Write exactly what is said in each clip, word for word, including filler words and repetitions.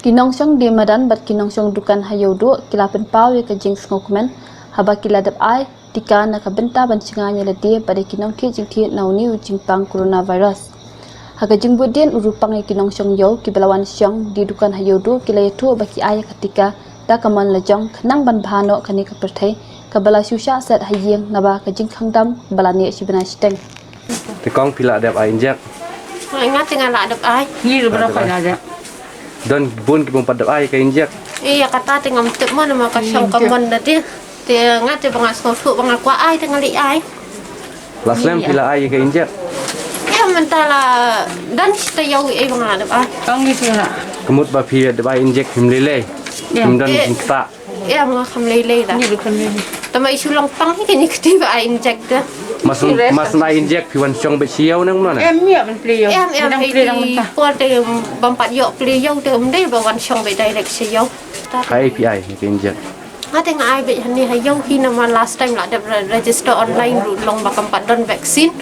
Ki nongshong die madan bad ki nongshong dukan ha Ïewduh ki la pynpaw ïa ka jingsngewkmen haba ki la dep ai tika na ka bynta ban sngewthuh ïa lade bad ïa ki nongthied jingthied na une u jingpang coronavirus. Ha ka jingbud dien u riewpang ïa ki nongshong ïew kiba la wan shong die dukan ha Ïewduh ki la ïathuh ba ki ai ïa ka tika da ka mon la jong khnang ban bha noh kane ka pyrthei kaba la shu shah set ha ïing naba ka jingkhang dam ba la neh shi bnai shiteng. Te kong phi la dep ai injek? Nga te nga la dep ai. Ngi ruh ba la dep ai. Don bun ki bym pat dep ai ka injek. Ïa kata te ngam tip mo namar ka shong ka mon da te. Te nga te ba nga sngewthuh ba nga kwah ai te nga leit ai. La slem phi la ai ka injek? Ïa mynta la dang shi taïew ei ba nga la dep ai. Ka mut ba phi dep ai injek phim lei lei. Phim don jingktah. Ïa, nga kam lei lei la. Tama i shu long pang hi kane ka kti ba ai injek da. Mas, mas na injek phi wan shong beit shi ïew ne kumno ne? Em, ïa ban plie ïew. Em, em, plie dang mynta. Por te bym pat ïoh plie ïew te ym dei ba wan shong beit direct shi ïew. Kaei phi ai ka injek? Nga te nga ai beit hangne ha ïew hi namar last time la dep re-, register online ruh long ba kam pat don vaccine.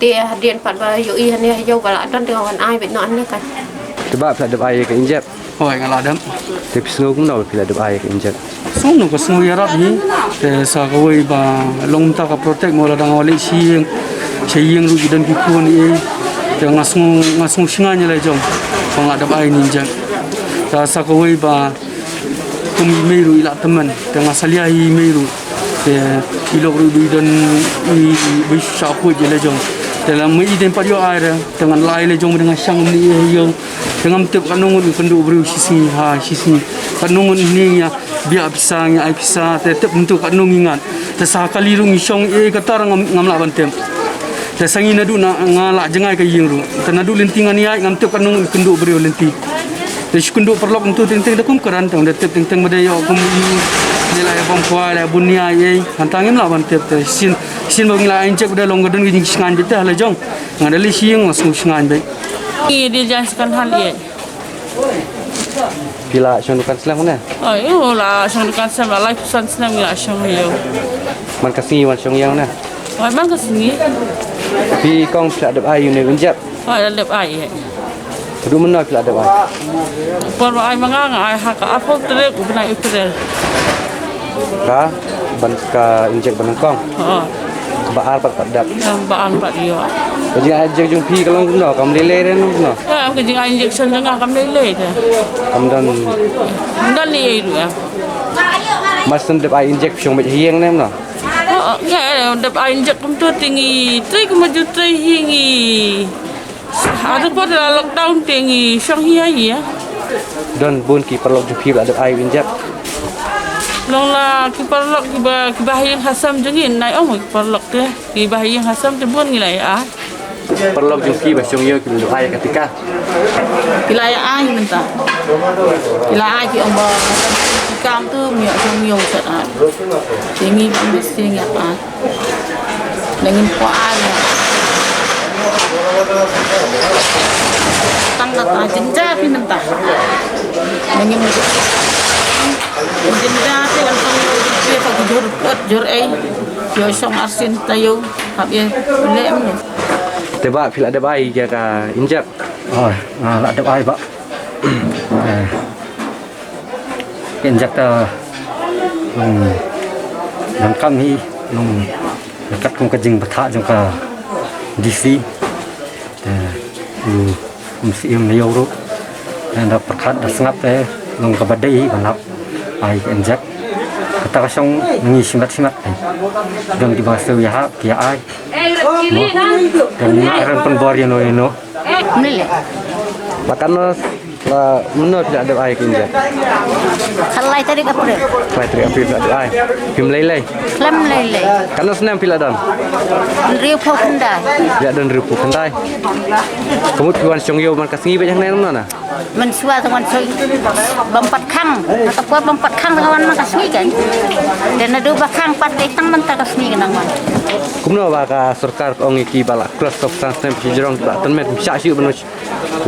Te hadien pat ba ïohi hangne ha ïew ba la don te nga wan ai beit noh hangne ka. Te bah phi la dep ai ka injek? Hooid nga la dep. Te phi sngew kumno ba phi la dep ai ka injek? Sngew noh ka sngew ïarap hi. Te sa kawei ba long mynta ka protect mo lada nga wan leit sha ïing. Sha ïing ruh ki don ki khun ei. Te nga sngew, nga sngew shngaiñ ïa la jong ba nga la dep ai ka injek. Te sa kawei ba kum i mei ruh i la tymmen, te nga salia i mei ruh. Te i lok ruh i don i ba i shu shah khuid ïa la jong. Te lada i dei pat ïoh ai re, te ngan la ai la jong ba dei nga shang mynne ïa ïew. Te ngam tip katno ngut ngi kynduh briew shi sngi ha shi sngi. Katno ngut ngi ïa biah pisa ngi ai pisa, te tip mynta katno ngi ngat. Te sa kali ruh ngi shong ei kata ruh ngam, ngam lah ban tip. Te sa ngi naduh na nga lah jngai ka ïing ruh. Te naduh lynti ngan ïaid ngam tip katno ngut ngi kynduh briew lynti. Te shu kynduh paralok mynta teng teng da kum kren tang da tip teng teng ba dei ïoh kum i. Dei la ïa bam kwai la ïa bun ïa ei. Hangta ngim lah ban tip te shisien shisien ba ngi la ai injek ba dei long ka don ka jingshngaiñ beit te ha la jong. Nga da leit sha ïing nga sngew shngaiñ beit. Ngi dei jaiñ second hand ei. Phi la shong dukan slem ne? Ai, u la shong dukan slem la laiphew san snem ngi la shong ïew. Man ka sngi wan shong ïew ne? Ai, man ka sngi. Phi kong phi la dep ai ïa une u injek? Ai, la dep ai ïa. Haduh mynno phi la dep ai? Por ba ai ma nga nga ai ha ka arphew tarik u bnai April. Ka ban ka injek ba nyngkong. Ha. Ba ar pat pat dep. Ba ar pat ïoh. Ka jingai injek jong phi ka long kumno, kam lei lei re kumno? Ka jingai injection jong nga kam lei lei te. Kam don. Don lei lei ruh. Mas dep ai injek phi shong beit ha ïing ne kumno? Ka dep ai injek kumto te ngi trei kumba ju trei hi ngi. Ata por la lockdown te ngi shong hi ha ïa. Don bun ki paralok jong phi ba la dep ai injek? Long la ki paralok kiba, kiba ha ïing ha sem jong ngi, nai ong ki paralok te kiba ha ïing ha sem te bun ngi la ïa ai. Paralok jong phi ba shong ïew ki la dep ai ka tika? Ki la ïa ai mynta. Ki la ai ki ong ba tika mynta ym ïoh shong ïew sat ai. Te ngi pynbeit te ngi ïa ai. Nangin ko ar na. Tang kata jynjar phi mynta. Nangin jynjar te kan tang ïa phi ka jur kot jur ei. Ïoh shong arsien taïew hap ïa leh em. Te bah phi la dep ai ïa ka injek? Oi, nga la dep ai bah. Eh. Ka injek ta long donkam hi long kat kum ka jingbthah jong ka D C. Te u um Syiem Ïew ruh da pyrkhat da sngap te long kaba dei hi ban hap ai ka injek. Kata ka shong ngi shimet shimet te don kiba siew ïa hap ki ïa ai. Mo. Te nga ran pynbor ïano ïano. Mlele. Ba katno, ba mynno phi la dep ai ka injek? Ka lai tarik April. Lai tarik April phi la dep ai. Phim lei lei? Khlem lei lei. Katno snem phi la don? Hynriewphew khyndai. Phi la don hynriewphew khyndai. Ka mut phi wan shong ïew man ka sngi beit hangne kumno na? Mynshuwa te wan shong bym pat khang. Kata por bym pat khang te nga wan man ka sngi kan. Te naduh ba khang pat dei tang mynta ka sngi ka nang wan. Kumno ba ka sorkar ka ong ïa ki ba la cross top san snem phi jrong ba tynmen shah shuh ban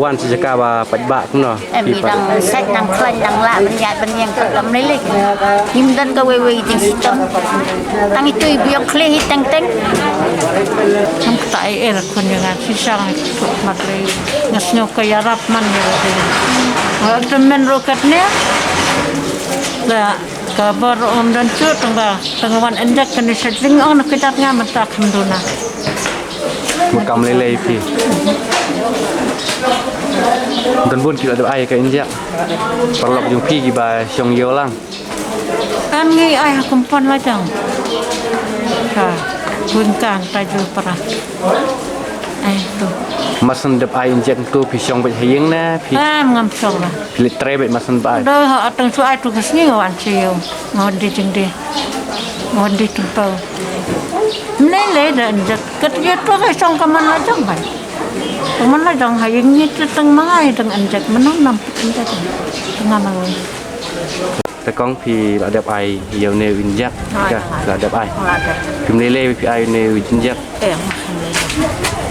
wan sha jaka ba paidbah kumno? Em, ki dang sait dang khlaiñ dang lah ban ïaid ban ïeng khlem lei lei. Ngim don kawei wei jingshitom. Tang itu i biang khleh hi teng teng. Ngam kata ei ei ra khun ïa nga shisha nga mat lei. Nga sngew ka ïarap man ïa lade. Ka treatment ruh katne. Ka, ka bor ruh ngam don shuh tang ba tang wan injek kane sha jingong na kujat nga mynta kham duna. Ma kam lei lei phi. Don bun ki la dep ai ka injek. Paralok jong phi kiba shong ïew lang. Kan ngi ai ha kumpan la jong. Ka wing kang ta ju para. Ai tu. Mar shen dep ai injek tu phi shong beit ha ïing ne phi? Em ngam shong la. Phi leit trei beit mar shen ba ai. Dei ha tang shu ai tu ka sngi nga wan sha ïew. Nga wan die jingdie. Nga wan die tympeu. Mlei lei da injek. Kat ïa tu ka shong ka man la jong bai. Ka man la jong ha ïing ngi tu tang ma ngai dang injek, mano nam injek. Tang ma ngai. Te kong phi la dep ai ïa une u injek. Hooid, ka la dep ai. La dep. Phim lei lei phi ai une u injek. Em,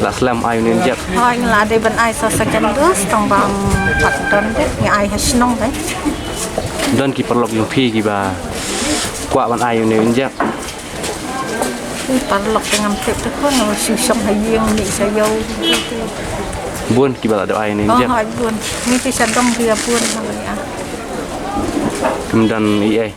la slem ai une u injek. Hooid, nga la dei ban ai sa second dose tang ba ym pat don de, nga ai ha shnong de. Don ki paralok jong phi kiba kwah ban ai une u injek? Ki paralok te ngam tip te ko, nga shu shong ha ïing, mih sha ïew. Bun kiba la dep ai une u injek. Hooid, bun. Ngi te sha dong ki ïa bun ha ba ïa. Kim don ei ei.